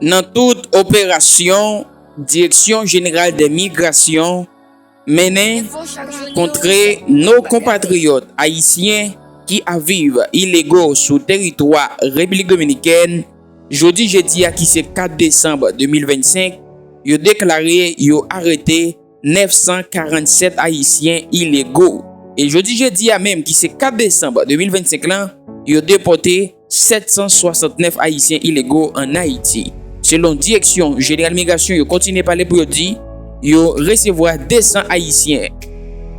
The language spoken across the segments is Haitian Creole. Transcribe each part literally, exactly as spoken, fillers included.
Nan tout operasyon Direksyon Jeneral dè Migrasyon mennen kontre nou konpatriyòt ayisyen ki ap viv ilego sou teritwa Repiblik Dominikèn, jodi jedi a ki se kat desanm de mil vennsenk, yo deklare yo arete nèf san karannsèt ayisyen ilego. E jodi jedi a menm ki se kat desanm de mil vennsenk lan, yo depòte sèt san swasantnèf ayisyen ilego ann Ayiti. Selon Direksyon Jeneral Migrasyon, yo kontinye pale pou yo di yo resevwa de san ayisyen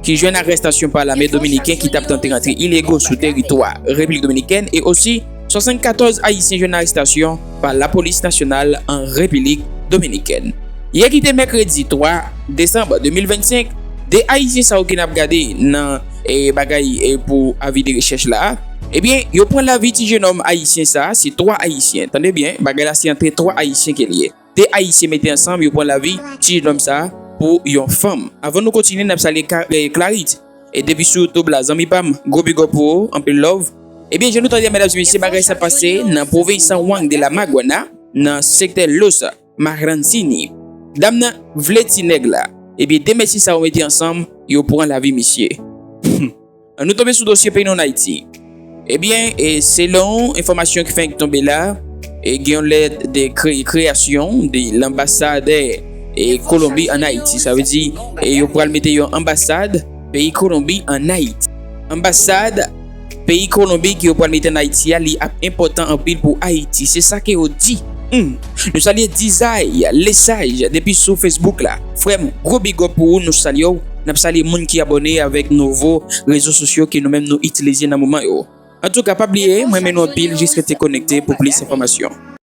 ki jwenn arèstasyon pa lame dominiken ki t ap tante rantre ilego sou teritwa Repiblik Dominikèn e osi swasannkatòz ayisyen jwenn arèstasyon pa lapolis nasyonal an Repiblik Dominikèn. Yè ki te mèkredi twa desanm de mil vennsenk, de ayisyen sa yo ki n ap gade nan e bagay e pou avi de rechèch la a, ebyen, yo pran lavi ti jenòm ayisyen sa a, se twa ayisyen. Tande byen, bagay la se antre twa ayisyen ke l ye. De ayisyen mete ansanm, yo pran lavi ti jenòm sa a pou yon fanm. Anvan nou kontinye, n ap salye Ka- e Clarit. E depi sou YouTube la, zanmi pa m, gwo big up pou ou, anpil love. Ebyen, jan nou tande a, medam e mesye, bagay sa pase nan pwovens San Juan de la Maguana, nan sektè Los Marrancini. Dam nan vle ti nèg la. Ebyen, de mesye sa yo mete ansanm, yo pran lavi misye. An nou tonbe sou dosye peyi nou Ayiti. Ebyen, e selon enfòmasyon ki fenk tonbe la, e gen yon lèt de kre- kreyasyon de lanbasadè e Kolonbi ann Ayiti. Sa vle di, e yo pral mete yon anbasad peyi Kolonbi ann Ayiti. Anbasad peyi Kolonbi ke yo pral mete ann Ayiti a, li ap enpòtan anpil pou Ayiti. Se sa ke yo di. Hmm. Nou salye Dizay Lesaj depi sou Facebook la. Frè m, gwo big up pou ou, nou salye w. N ap salye moun ki abòne avèk nouvo rezo sosyo ke nou menm nou itilize nan moman yo. Antouka, pa bliye, mwen renmen nou anpil, jis rete konekte pou plis enfòmasyon.